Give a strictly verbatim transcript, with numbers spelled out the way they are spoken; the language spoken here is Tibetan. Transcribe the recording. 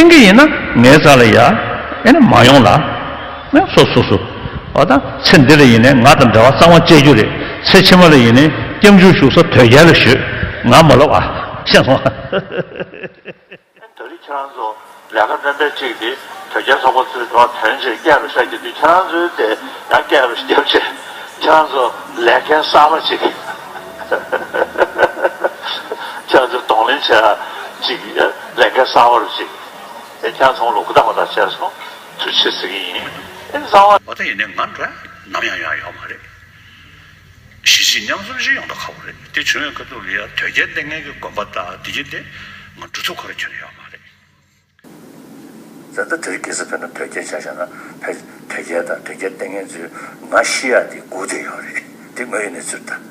ཡིན་གྱི་ཡིན་ན་ངའི་རྩ་ལ་ཡ། ཨེ་ནི་མ་ཡོང་ལ། ཨེ་སོ་སོ་སོ། འོ་ད་ཚེ་འདི་ལ་ཡིན་ནའི་ང་དང་འབྲེལ་བ་གཙང་མ་བཅད་རྒྱུ་རེད། ཚེ་ཕྱི་མ་ལ་ཡིན་ནའི་སྐྱབས་འཇུག་ཞུ་ས་དོལ་རྒྱལ་ལ་ཤོད། ང་མ་ལོབས་ཨ། ཤེས་སོང་ཨ། ད་རེས་ཁྱེད་རང་ཚོ་ལས་ཀ་ནན་ཏན་གཅིག་དེ་དོལ་རྒྱལ་ཚོགས་པ་ཚོའི་འགྲོ་དོན་ཆེད་སྐད་རུ་བཤད་ཀྱི་དུས་ཁྱེད་རང་ཚོའི་དེ་ཡང་སྐད་རུ་བརྒྱབ་བྱས་ཁྱེད་རང་ཚོ་ལས་འགན་གསར་པ་ཅིག་ཁྱེད་རང་ཚོ་གདོང་ལེན་བྱས་ཅིག་ལས་འགན་གསར་པ་རུ་ཅིག་དེ་ཁྱེད་རང་ཚོ་ལོ་གུ་དག་པ་དང་བྱས་སོང་ཐུགས་རྗེ་ཆེ་ཟེར་གྱི་ཡིན། ཨེ་གསང་བ། འོ་ད་ཡིན་ནའི་ང་འགྲོ་ནམ་ཡང་ཡོང་ཡ་ཡོད་མ་རེད། གཞིས་བྱེས་མཉམ་འཛོམས་ཤིག་ཡོང་ད་ཁག་པོ་རེད། དེ་བྱུང་བའི་ཁ་ཐུག་ལ་ཡ་དོལ་རྒྱལ་བསྟེན་མཁན་གྱི་དགོན་པ་དང་དེ་གྱིས་དེ་ང་འགྲོ་ཚུགས་ཁོ་ར་ཁྱོན་ནས་ཡོད་མ་རེད། ད་ལྟ་དེ་རིང་ཁ་སང་དཔེར་ན་དོལ་རྒྱལ་ཆ་བཞག་ན་ཕ་དོལ་རྒྱལ་དང་དོལ་རྒྱལ་བསྟེན་མཁན་ཚོས་ང་ཤི་ཡ་དེ་སྒུག་བསྡད་ཡོད་རེད། དེ་དངོས་ཡོད་གནས་ཚུལ་ད།